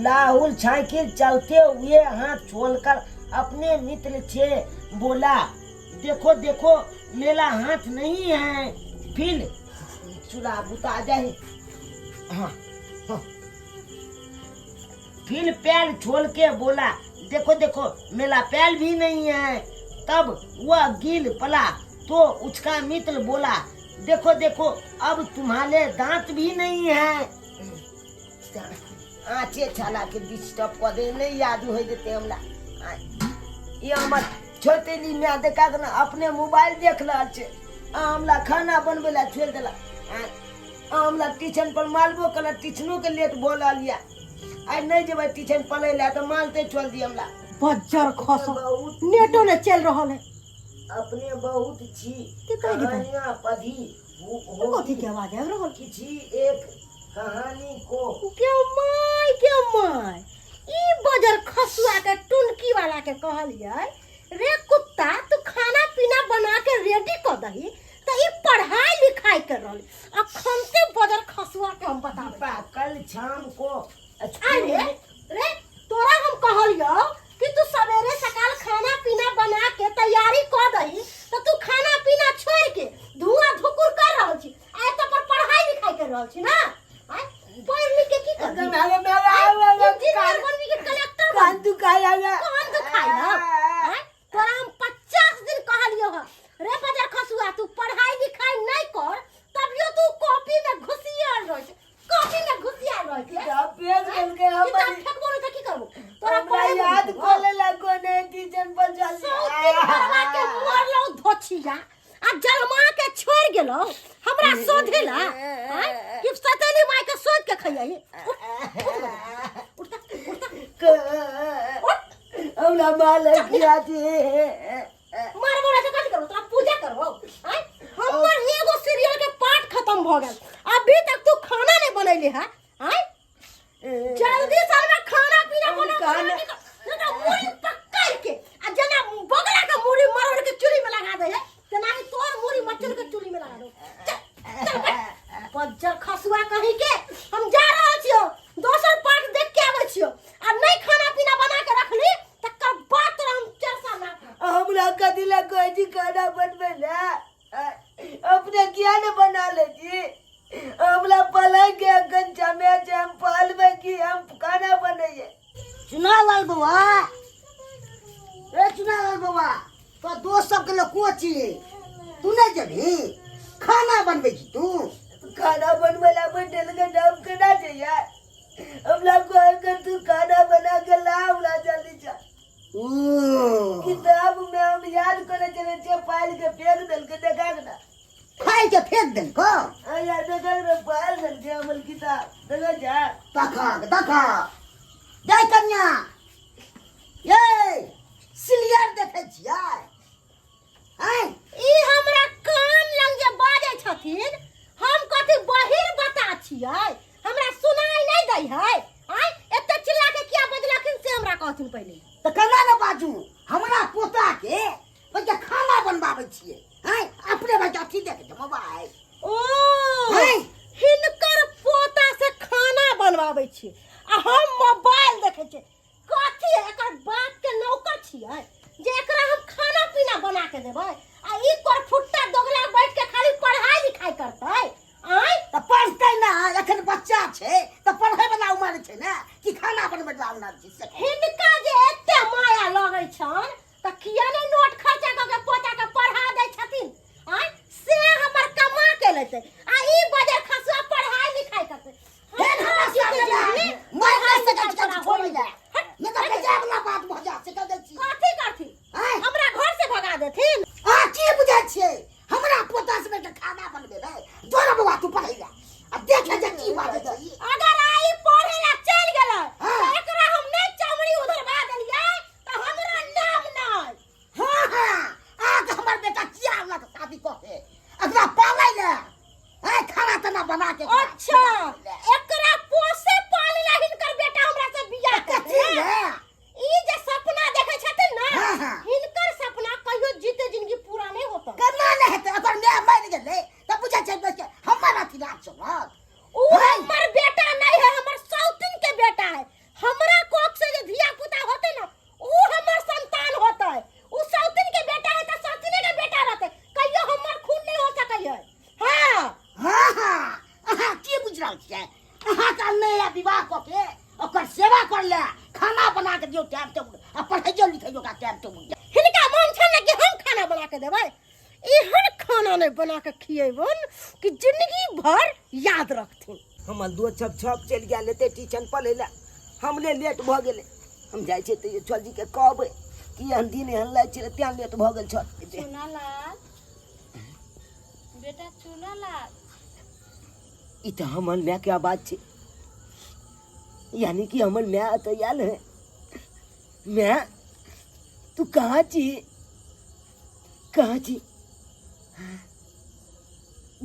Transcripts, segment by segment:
Lahaul cycle चलते हुए हाथ छोड़कर अपने मित्र से बोला, देखो देखो मेरा हाथ नहीं है। फिर चूल्हा बुता जाए। हाँ हाँ। फिर पैर छोड़ के बोला, देखो देखो मेरा पैर भी नहीं है। तब वह गिर पड़ा तो उसका मित्र बोला, देखो देखो अब तुम्हारे दांत भी नहीं है। आचे छाला के डिस्टर्ब कऽ दे, नहीं याद हो जेतै हमरा। ई हमर छोटेली माय देखा के ने अपने मोबाइल देख रहल छै आ हमरा खाना बनबै लए छोड़ि देलक। आ हमरा ट्यूशन पर मारबो केलक, ट्यूशनो के लेट भऽ रहल यऽ। आइ नहि जेबै ट्यूशन पढ़ै लए तऽ मारते चल दिय हमरा। बज्जर खस नेटो ने चल रहल है। अपने बहुत छी के कहै गेलै? कहानियाँ पढ़ी कथी के आवाज आबि रहल? किसी एक कहानी को के my, के my, ई बजर खसुआ के टुनकी वाला के कहलियै, रे कुत्ता, तू खाना पीना बना के रेडी कर दही त ई पढ़ाई लिखाई कर रहल। अखन ते बजर खसुआ के हम बताबै। दीपा कल शाम को अरे रे, तोरा हम कहलियौ कि तू सवेरे सकाल खाना पीना बना के तैयारी कर दही, त तू खाना पीना छोड़ के धुआं धुकुर कर रहल छी आ एतऽ पर पढ़ाई लिखाई कर रहल छी ना? आँय, पढ़ लिख के की करबी? इंजीनियर बनबी कि कलेक्टर बनबी? कान दुखाया। कान दुखाया? आँय, तोरा हम 50 दिन कहलियौ हँ रे बजर खसुआ, तू पढ़ाई लिखाई नहीं कर, तभियो तू कॉपी में घुसियाल रहै छै, कॉपी में घुसियाल रहै छै। किताब फेंक देलकै हमर। किताब फेंकबो नहीं तऽ की करबो? तोरा हमरा पढ़े याद कऽ लेलक कोने टीचर पर चल। सौतिन करवा के मरलौ धोछिया आ जलमा के छोड़ गेलौ हमरा शोधेला। आँय, कि सतेली माय के शोध के खइयही? उठ, उठ बजर, उठ उठ उठ। हमरा माल किया छै? मारबो नहीं तऽ कथी करबो? तोरा पूजा करबो? आँय, हमर एगो सीरियल के पार्ट खत्म भऽ गेल, अभी तक तू खाना नहीं बनैले है। आँय, जल्दी से हमरा खाना पीना हम बना। खाना- खाना नहीं तो मुड़ी पकड़ के आ जना बगला के मुड़ी मरोड़ के चूल्ही में लगा दे है, तेना ही तोर मुड़ी मचल के चूल्ही में लगा दो। चल चल बैठ। बज्जर खसुआ कहीं के, हम जा रहल छियो, दोसर पार्ट देख के आबै छियो आ नहीं खाना पीना बना के रखली तकर बाद तोरा हम चरसा ना खाब। हमरा कथी लए कहै छी खाना बनबै लए? अपने किया ने बना लै छी? हमरा पलंग के अखन जमे छै, हम पलबै की हम खाना बनैयै? चुनालाल बौआ, ए चुनालाल बौआ, तो दोस्त सबके लोग कोचिंग, तू नहीं जेबही? खाना बनबै छी तू? खाना बनबै लए बैठल के हम केना जइयै? हमरा कहलकै तू खाना बना के ला हमरा जल्दी जा। ओ किताब में हम याद करे चले छियै, फाइल के फेंक देलकै, देखा के ना। फाइल के फेंक देलको? हाँ यार, देखा के ना, फाइल देलकै हमर किताब, देखा जा। देखा देखा जय कन्या, ये सिलियर देखै छियै? आँय, ई हमरा कान लग जे बाजै छथिन, हम कथी बहिर बता छियै? हमरा सुनाई नहीं दै है? आँय, एते चिल्ला के किया बजलखिन से हमरा कहथिन पहिले। तऽ केना ने बाजू? हमरा पोता के बच्चा खाना बनबाबै छियै। आँय, अपने बच्चा अथी देखै छै मोबाइल। ओ आँय, हिनकर पोता से खाना बनवाबै छी आ हम मोबाइल देखै छियै। कथी एकर बाप के नौकर छियै जे एकरा हम खाना पीना बना के देबै आ ई करफुट्टा दोगला बैठ के खाली पढ़ाई लिखाई करतै? आँय, तऽ पढ़तै ना, एखन बच्चा छै तऽ पढ़ै वाला उमर छै ने कि खाना बनबै वाला उमर छै से कहू। हिनका जे एते माया लगै छन तऽ किया ने नोट खर्चा कऽ के पोता के पढ़ा दै छथिन? आँय, से हमर कमा के लेतै आ ई बजर खसुआ पढ़ाई लिखाई करतै। फेर हमरा जीते सामने जिंदगी मारि पढ़ाई नहि सकै लिखाई छी करा छोड़ै होई लए, नहि तऽ बेजाय वाला बात भऽ जायत, से कह दै छी। कथी करथिन? आँय, हमरा घर से भगा देथिन? अहाँ की बुझै छियै? हमरा पोता से बैठ खाना बनबेबै? जोर बौआ, तू पढ़ै लए आ देखे जे की बाजै छै ई। अगर आई पढ़े ला चल गेलै हाँ। तऽ एकरा हम नहीं चमड़ी उधरवा देलियै तऽ हमरा नाम कऽ के ओकर सेवा कर ले, खाना बना के दियौ टाइम टेबुल आ पढ़ैयो लिखैयो ओकरा टाइम टेबुल। हिनका मन छै ने कि हम खाना बना के देबै, एहन खाना नहि बना के खियेबन कि जिंदगी भर याद रखथिन। हमर दोस्त सब छप चलि गेल हेतै ट्यूशन पढ़ै लए, हमरे लेट भऽ गेलै। हम जाइ छियै तैयो चल जी के कहबै कि एहन दिन एहन लागि छलै तें लेट भऽ गेल छल। चुनालाल बेटा, चुनालाल। ई तऽ हमर मायके आवाज छै, यानी कि हमर माय एतऽ आयल है। माय, तू कहाँ छी? कहाँ छी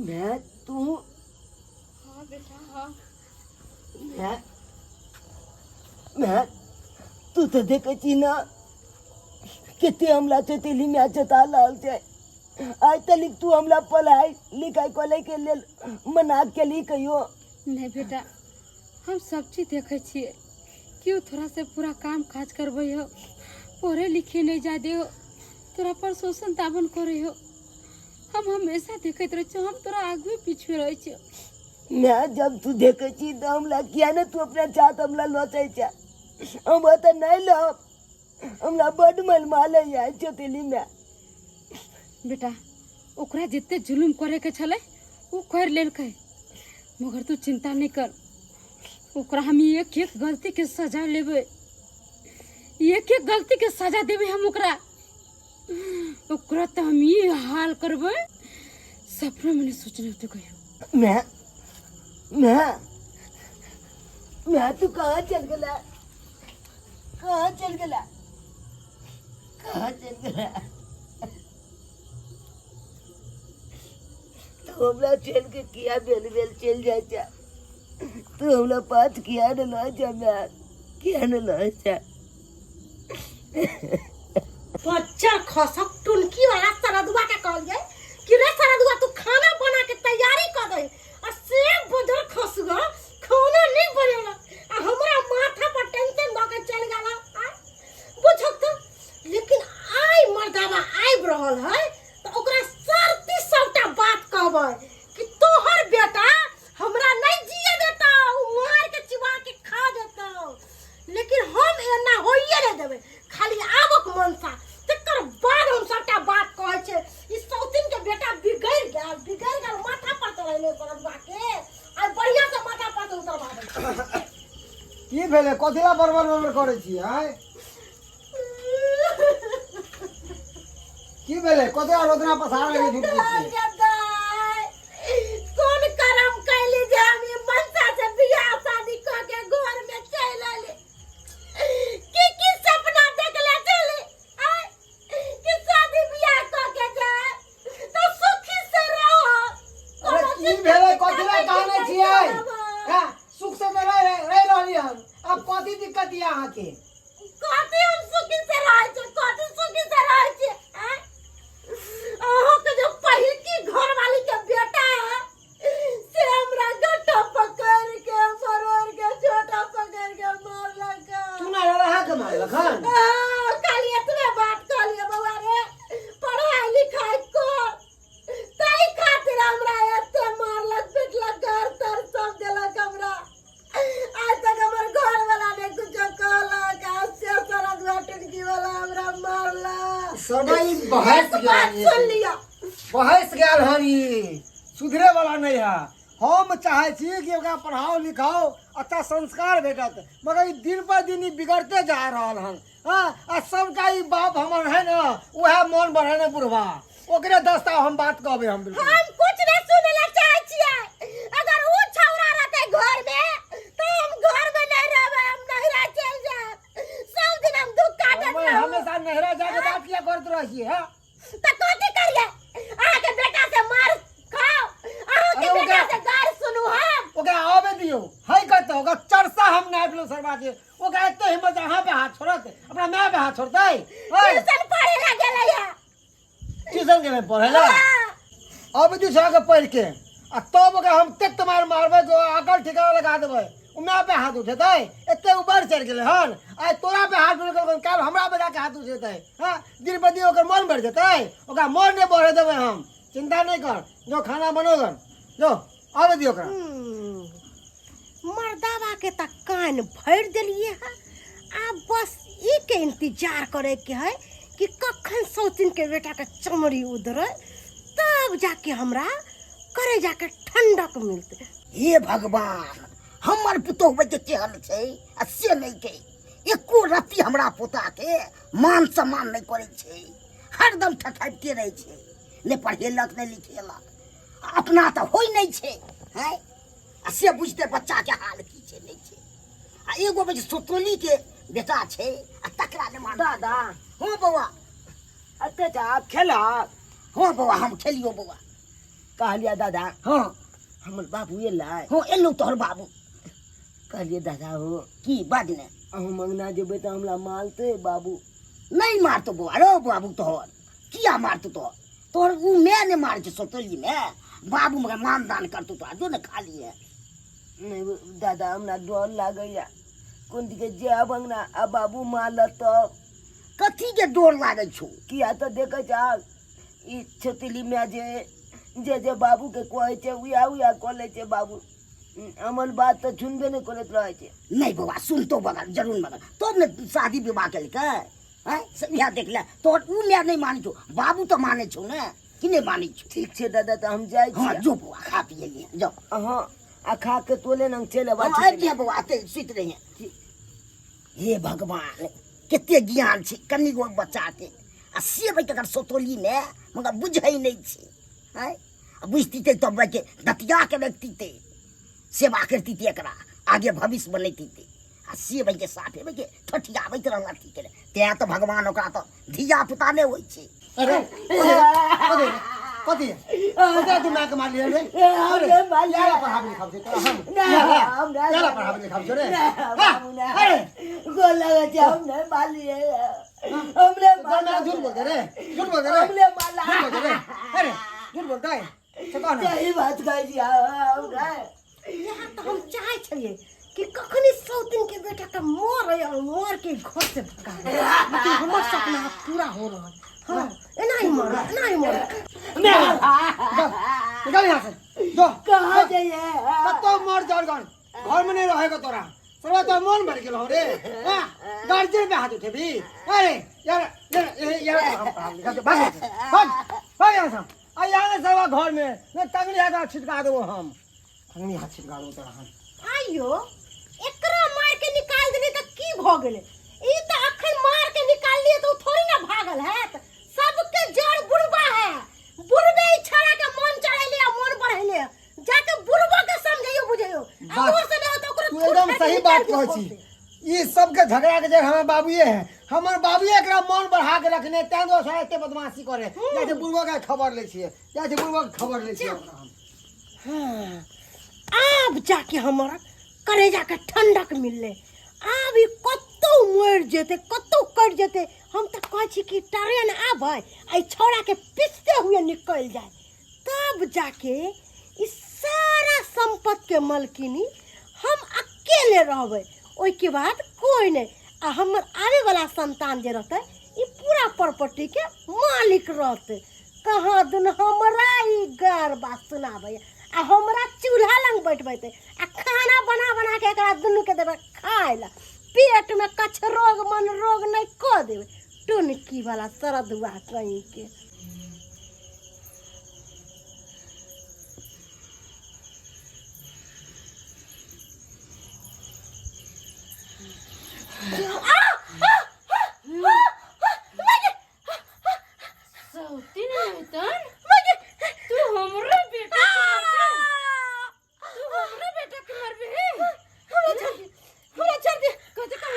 माय तू? हाँ बेटा, हाँ। माय, माय, तू तऽ देखै छी ने कते हमरा चतेली माय चता रहल छै। आइ तलिक तू हमरा पढ़ाइ लिखाइ के लेल मना केली कहियो? नहीं बेटा, हम सब चीज देखै छियै कि ओ थोड़ा से पूरा काम काज करबै हो, पढ़े लिखे नहीं जा दे हो, तोरा पर शोषण दाबन करे हो। हम हमेशा देखैत रहै छियै, हम तोरा आगुए पीछे रहै छियै। माय, जब तू देखै छी तऽ हमरा किया ने तू अपना साथ हमरा लऽ छै? हम ओतऽ नहि लब, हमरा बड्ड मनमाल है चतेली माय। बेटा, ओकरा जते जुलुम करे के छलै ओ कर लेलकै, मगर तू चिंता नहीं कर, ओकरा हम एक एक गलती के सजा लेबै, एक एक गलती के सजा देबै हम ओकरा। ओकरा तऽ हम ई हाल करबै सपना में नहीं सोचने होते कहियो। मैं मैं मैं तू कहाँ चल गेला? कहाँ चल गेला? कहाँ चल गेला तू? हमरा चल के किया बेल बेल चल जाय छै? तू हमरा पास किया ने लऽ जा मैं? किया ने लऽ जा? बच्चा खसक टुनकी वाला सरदुआ के कहलिए कि रे सरदुआ, तू खाना बना के तैयारी कर दे, आ से बजर खसुआ खाना नहीं बनेला आ हमरा माथा पर टेंशन द के चल गेला। बुझक तो लेकिन आइ मर्दावा आबि रहल है तो ओकरा सरती सबटा बात कहबै कि तोहर बेटा हमरा नहीं जिए देता, उ मार के चिबा के खा जेतौ। लेकिन हम एना होइए नहि देबै, खाली आबक मनसा, तकर बाद हम सबटा बात कहै छै। ई सौतिन के बेटा बिगड़ि गेल, बिगड़ि गेल, माथा पर चढ़ेने सरदुआ के आइ बढ़िया से माथा पर से उतरवा दै। की भेलै? कथी ला बड़बड़ बड़बड़ करै छी? आँय, की भेलै? कथी ला रोदना पसार लगे झूठ मूठ के? कोन करम कैली जे हम ई मनसा से बियाह शादी कऽ के घर में चलि अयली? की की सपना देखले छली आँय? कि शादी बियाह कऽ के जाय तऽ सुखी से रहो। अरे, की भेलै? कथी ला कानै छियै? हैं, सुख से तऽ रह रह रहली हन, आब कथी दिक्कत यऽ अहाँके? कथी हम सुखी से रहै छी? कथी सुखी से रहै छी आँय? अहाँके जो पहिलकी घरवाली के बेटा है से हमरा गट्टा पकड़ के मरोड़ के छोटा पकड़ के मारलक। तू ना अहाँके मारलक हन? हाँ, खाली एतबे बात कहलिए बौआ रे, पढ़ाई लिखाई कर, ताहि खातिर हमरा एते मारलक पिटलक, घर तर सब देलक हमरा। आज तक हमर घर वाला ने कुछो कहलक, आज से सरदुआ टुनकी वाला हमरा मारलक। समय बहस एक बात गेल सुन लिअ। बहस गेल हन, ई सुधरे वाला नहीं है। हम चाहे छी कि ओकरा पढ़ाओ लिखाओ, अच्छा संस्कार भेटत, मगर ई दिन पर दिन ई बिगड़ते जा रहल हन। हाँ, आ सबका ई बाप हमर है ने, वएह मन बढ़े ने बुढ़वा, ओकरे दस्ता हम बात कहबै हम बिल्कुल। हम कुछ नहीं सुने ला चाहे छियै। अगर ऊ छौड़ा रहतै घर में तो हम घर में नहीं रहबै, हम नैहरा चल जाएब। सब दिन हम दुख काटत हमें रहब। हमेशा नैहरा जाके बात किया करत रहै छियै? हाँ, त कथी करियै? अहाँ के बेटा से मार खाओ, अहाँ के अरे बेटा ओकरा से गारि सुनू हम? ओकरा आबे दियौ है कतौ, ओकरा चरसा हम नापि लो सरबा के। ओकरा एते हिम्मत अहाँ पे हाथ छोड़त, अपना माय पे हाथ छोड़तै? है ट्यूशन पढ़े ला गेलै है। ट्यूशन गेलै पढ़े ला? हाँ। अब दियौ छोड़ा के पढ़ के आ तब ओकरा हम तेत मार मारबै जो अकल ठिकाना लगा देबै। ओ my पे हाथ उठेतै? एते ऊपर चढ़ि गेलै हन, आइ तोरा पे हाथ उठेलकै, काल्हि हमरा पे जाके हाथ उठेतै। हँ, दिन पर दिन ओकर मन बढ़ि जेतै, ओकरा मन नहि बढ़े देबै हम। चिंता नहि कर, जो खाना बनो गन, जो आबे दियौ ओकरा। मर्दावा के त कान पानि भरि देलियै हँ। आब बस ई के इंतजार करे के है कि कखन सौतिन के बेटा के चमड़ी उधरे, तब जाके हमरा करे जाके ठंडक मिलते। हे भगवान, हमर पुतोह के केहन छै आ से नहि के एको रत्ती हमरा पोता के मान सम्मान नहि करै छै, हरदम ठठाबिते रहै छै, नहि पढ़ेलक नहि लिखेलक, अपना तऽ होइ नहि छै हैं, आ से बुझते बच्चा के हाल की छै नहि छै। आ एगो बेटी सुतोली के बेटा छै आ तकरा ने मान। दादा। हँ बौआ। अच्छा अच्छा, आप खेला? हँ बौआ, हम खेलियो बौआ। कहलिया दादा। हँ। हमर बाबू एलै? हँ एलौ तोहर बाबू। कहलिए दादा हो। की बाज ने? अहूँ मंगना जेबै तऽ हमरा मारतै बाबू। नहीं मारतो बौआ, रो बाबू तोहर किया मारतो? तोहर तोहर उ मैं ने मारे छै सतोली में, बाबू मगर मान दान करतो तोरा, जो ने खाली है। नहीं दादा, हमरा डर लागैया, कोन दिके जायब अंगना आ बाबू मारलक तब? कथी के डर लागै छौ? किया तऽ देखै छह ई छतिली माय जे जे जे बाबू के कहै छै उएह उएह कऽ लै छै बाबू, हमर बात तऽ सुनबे नहि करैत रहै छै। नहीं बौआ, सुनतो बगल जरूर, मगर तब ने शादी विवाह केलकै हैं, से इएह देख ले, तोहर उ माय नहीं मानै छौ, बाबू तऽ मानै छौ ने, कि नहीं मानै छौ? ठीक छै दादा, तऽ हम जाइ हँ छी। जो बौआ, खा पी लिए जाओ। हँ, आ खा के तोले नंग चलि अबै। हँ, आबि जइहे बौआ, एतै सुति रहिहे। हे भगवान, कते ज्ञान छै कनि गो बच्चा के, आ से भाई तकर सतोली में मगर बुझै नहीं छै हैं, आ बुझती तब भाई के दतिया के रखती, सेवा करती एकरा आगे भविष्य बनैती, आ से भाई के साफे भाई के ठठियाबैत रहल अथी के, तें तऽ भगवान ओकरा तऽ धिया पुता नहि होइ छै। अरे कथी कथी कथी तू माय के मारलियै रे? अरे यारा पढ़ाबे लिखाबै छै तोरा हम? यारा पढ़ाबे लिखाबै छौ रे? अरे गोर लगै छै, हम नहि मारलियै, हमरे तोहर माय झूठ बोलते रे, झूठ बोलते रे, हमरे मारला। झूठ बोलते रे, अरे झूठ बोलता है से कह ना। सही बात कहै छी हमरा। यहाँ तऽ हम चाहै छलियै कि कखनी सौतिन के बेटा के मरे और मर के घर से भगा दे, लेकिन हमर सपना आब पूरा हो रहल। हाँ, एना ही मर, एना ही मर। जा, निकल यहाँ से, जो। कहाँ जाइए? कतौ मर जाओ, घर घर में नहीं रहेगा तोरा, सरवा तोरा मन भर गेल हो रे। हाँ, गार्जियन पे हाथ उठेबी? अरे यार यार यार, हम पढ़ा लिखा के भाग यहाँ से, भाग भाग यहाँ से। आ यहाँ से सरवा घर में नहीं तंगड़ी हाथ छिटका देबो हम, तंगड़ी हाथ छिटका देबो तोरा हम। आइयो एकरा मार के निकाल देली तऽ की भऽ गेलै? ई तऽ अखन मार के निकाललियै तऽ ओ थोड़ी ना भागल हैत। सबके जड़ बुढ़बा है, बुढ़बे ई छड़ा के मन चढ़ैले आ मन बढ़ैले, जाके बुढ़बो के समझैयो बुझैयो, आ बात- ओहो से नहि होतै ओकरो तू थूक एकदम फेंक के सही निकाल बात दियौ कहै घर छी। से। ई सबके झगड़ा के जड़ हमर बाबूए है, हमर बाबूए एकरा मन बढ़ा के रखने, तें दुआरे सारा एते बदमाशी करे। जाइ छै बुढ़बो के खबर लै छियै, जाइ छै बुढ़बो के खबर लै छियै ओकरा हम। हाँ, आब जाके हमर करेजा के ठंडक मिललै। आब ई कतौ मरि जेतै, कतौ कटि जेतै, हम तऽ कहै छी कि ट्रेन आबै आ ई छौड़ा के पिसते हुए निकलि जाय, तब जाके ई सारा सम्पत्ति के मलकिनी हम अकेले रहबै, ओहिके बाद कोइ नहि, आ हमर आबैवला संतान जे रहतै ई पूरा प्रॉपर्टी के मालिक रहतै। कहाँ दुन हमरा ई गार बात सुनाबैया आ हमरा चूल्हा लग बैठबैते आ खाना बना बना के एकरा दुनू के देबै खाय ला, पेट में कछ रोग मन रोग नहीं कऽ देबै टुनकी वाला सरदुआ कहीं के। सौती नहीं तन तू हमरे बेटा के मारबे, तू हमरे बेटा के मारबे? हमरा छोड़ दे, हमरा छोड़ दे। कथी कह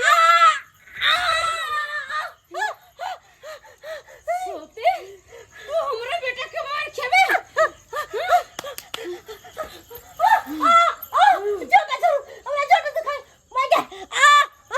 सौती, तू हमरे बेटा के मार खेबे? जोर का छोड़ू, हमरा जोर दुखाय माय गे। आ आ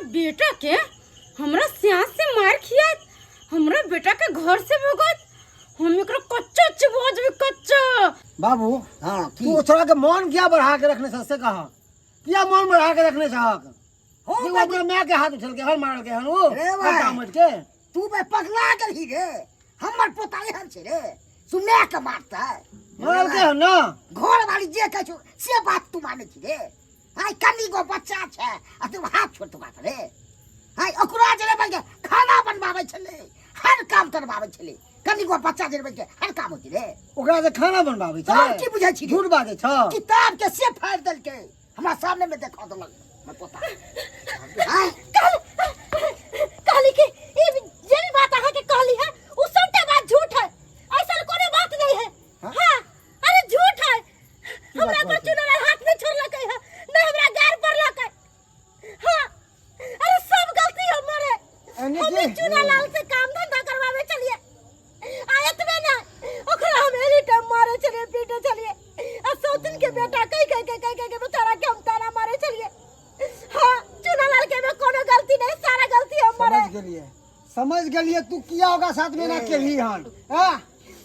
बेटा के हमरा स्याह से मार खियात, हमरा बेटा के घर से भगत, हम एकरा कच्चा चबा जेबै कच्चा। बाबू हाँ की तू छोरा के मन किया बढ़ा के रखने छ से कहा, किया मन बढ़ा के रखने छहक? हो जे अपना माय के हाथ उठल के हन मारल के हन ओ रे भाई। हटा मट के। तू बे पगला गेलही रे, हमर पोता एहन छै रे, सुनै के मारतै। मारल के हन ना? घर वाली जे कहै छौ से बात तू मानै छी रे? आइ कनी गो बच्चा छै आ तू हाथ छोड़ बात रे। आइ ओकरा जे रे के खाना बनबाबै छलै, हर काम करबाबै छलै, कनी गो बच्चा जे रे के हर काम होइ छै रे। ओकरा से खाना बनबाबै छै? तोहर की बुझै छी रे? झूठ बाजै छ। किताब के से फाड़ि देलकै, हमरा सामने में देखा देलक हमर पोता। आइ कहली कि ई जे भी बात अहाँ के कहली है उ सबटा बात झूठ है, ऐसा कोनो बात नहीं है। हाँ? हाँ, अरे झूठ है। हमरा बात पर कहै छी? चुनल हाथ नहीं छोड़लकै है, नहीं हमरा गार पड़लकै। हाँ, अरे सब गलती हमर है। एने हम की? चुनालाल से काम धंधा करवावे चलिए, आ एतबे ना ओकरा हम एनी टाइम मारे चलिए, पीटे चलिए, आ सौतिन के बेटा कह कह के कह कह के बेचारा के हम ताना मारे चलिए। हाँ, चुनालाल के में कोनो गलती नहीं, सारा गलती हमर है। समझ गेलिए, समझ गेलिए तू किया होगा साथ में ना केलही हन। हां,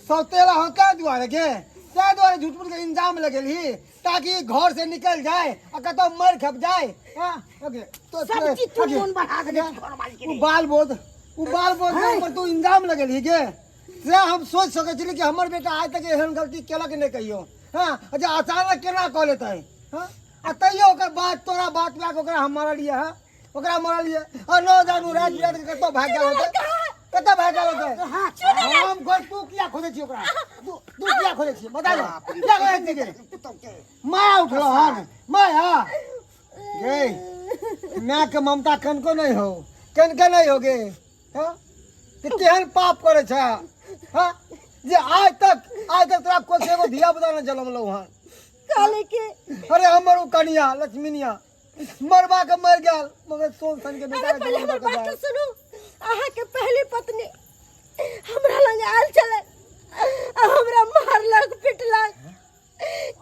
सौतेला हो का दुआरे के ते दुआरे झूठ मूठ के इंजाम लगेलही ताकि घर से निकल जाए आ कतौ मर खप जाए। हां, ओके तो सब चीज तू ओके। मन बढ़ा देने छी घर वाली के उ रे। बाल बोध, उ बाल बोध के ऊपर तू इंजाम लगेलही के से हम सोच सकै छली कि हमर बेटा आइ तक एहन गलती केलक नहि कहियो। हां, अच्छा अचानक केना कऽ लेतै? हां, आ तैयो ओकर बात तोरा बात लए कऽ ओकरा हम मारलियै। हां, ओकरा मारलियै आ न जानू राति बिराति के कतौ भागि गेल होतै, कतौ भागि गेल होतै। हम घर तू किया खोजै छी ओकरा? तू तू किया खोजै छी बता दे, किया खोजै छी गे? माया उठलो हन माया गे, माय के ममता कनको नहीं हो, कनको नहीं हो गे। हाँ, ते केहन पाप करे छ? हाँ, जे आज तक आज तक तोरा कोई एगो धिया पुता न जनमलौ हन। कहली कि अरे हमर उ कनिया लक्ष्मीनिया मरबा के मर गेल, मगर सोन सन के बेटा अरे के पहले जनम हमर दऽ के बात जाय। तो सुनू। अहाँ के पहली पत्नी हमरा लग आयल छलै आ हमरा मारलक पिटलक,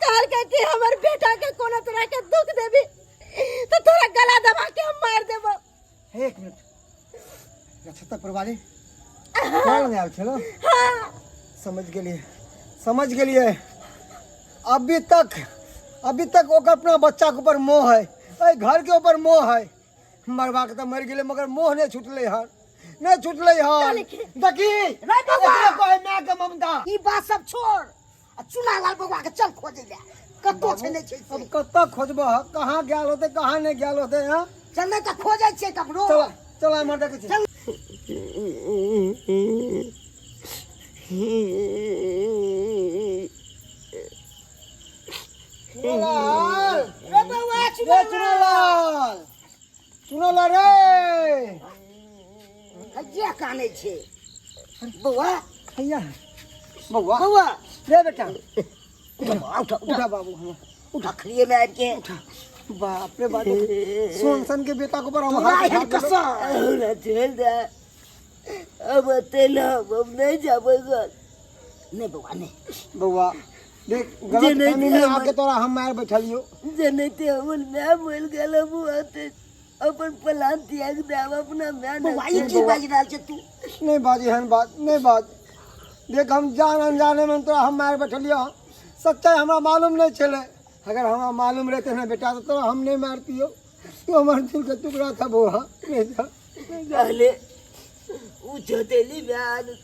कहलकै कि हमर बेटा के कोनो तरह के दुख देबी तो तोरा गला दबा के हम मार देबो। एक मिनट, नक्षत्रपुर वाली तोरा लग आयल छलो? हाँ। समझ गेलिए, समझ गेलिए। अभी तक अभी तक ओकर अपना बच्चा के ऊपर मोह है, एहि घर के ऊपर मोह है। मरबा के तऽ मरि गेलै मगर मोह नहि छुटलै हन, नहि छुटलै हन। देखी रे बौआ। एकरे कहै माय के ममता। ई बात सब छोड़ आ चुनालाल बौआ के चल खोजै ले, कतौ छै नहि छै से। अब कतऽ खोजबह, कहाँ गेल होतै कहाँ नहि गेल होतै? हाँ चल नहि तऽ खोजै छियै ककरो। चल चल एम्हर देखै छी। चुनालाल रे बौआ, रे चुनालाल। चुनालाल, चुनालाल रे। हइया कानै छै बौआ। हैया बौआ, बौआ रे बेटा, उठा बौआ, उठा उठा बाबू, हम उठा खलिए में आबि के। बाप रे बाप, सोन सन के बेटा के ऊपर हम तोरा हाथ एहन उठा देलहुँ। कसम। हमरा छोड़ि दे, अब एते ना हम नहीं जाबै घर। नहीं बौआ नहीं। बौआ देख, जे गलत नहीं फहमी में थे आके तोरा हम मार बैठलियो। जे नहीं थे हमर my मरि गेल, हम ओते अपन प्लान त्याग देब अपना my बौआ ई की बाजि रहल छै तू? नहीं बाजी एहन बात नहीं बाज। देख हम जान अनजाने में तोरा हम मार बैठलियो, सच्चाई हमरा मालूम नहीं छलै। अगर हमरा मालूम रहते ना बेटा तो तोरा हम नहीं मारतियो। तू हमर दिल के टुकड़ा था बौआ। नहीं जा, नहीं जा। पहले उ चतेली my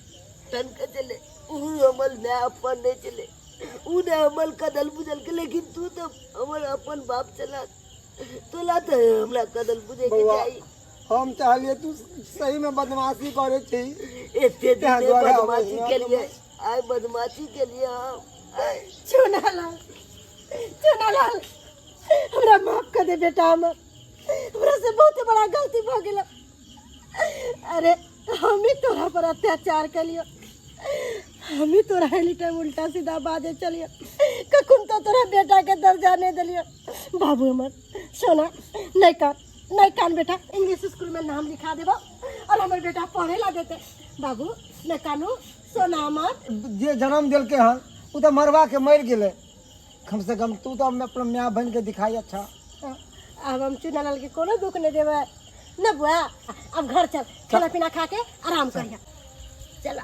तनक चले, उ हमर my अपन नहीं चले, उ ने हमर कदल बुझल के, लेकिन तू तो हमर अपन बाप चला, तोला तो हमरा कदल बुझे के बौआ, चाही। हम चाहलिए तू सही में बदमाशी करे छी। एते दिन तें दुआरे बदमाशी आबै के लिए आइ बदमाशी के लिए हम आइ। चुनालाल, चुनालाल हमरा माफ कर दे बेटा, हमर हमरा से बहुत बड़ा गलती भ गेल। अरे हम ही तोरा पर अत्याचार कलियो, हम ही तोरा एनी टाइम उल्टा सीधा बाजे चलियो, कखन तो तोरा बेटा के दर्जा नहीं दिलियो। बाबू हमर सोना नहीं कान, नहीं कान बेटा, इंग्लिश स्कूल में नाम लिखा देबो और हमर बेटा पढ़े ला देते। बाबू नहीं कानू सोना हमर। जे जन्म देलकै हन उ तऽ मरबा के मरि गेलै, कम से कम तू तो अपना माय बन के दिखाई। अच्छा आब हम चुनालाल के कोनो दुख नहीं देबै, न बुआ, अब घर चल, खाना पीना खा के आराम करिया। चला।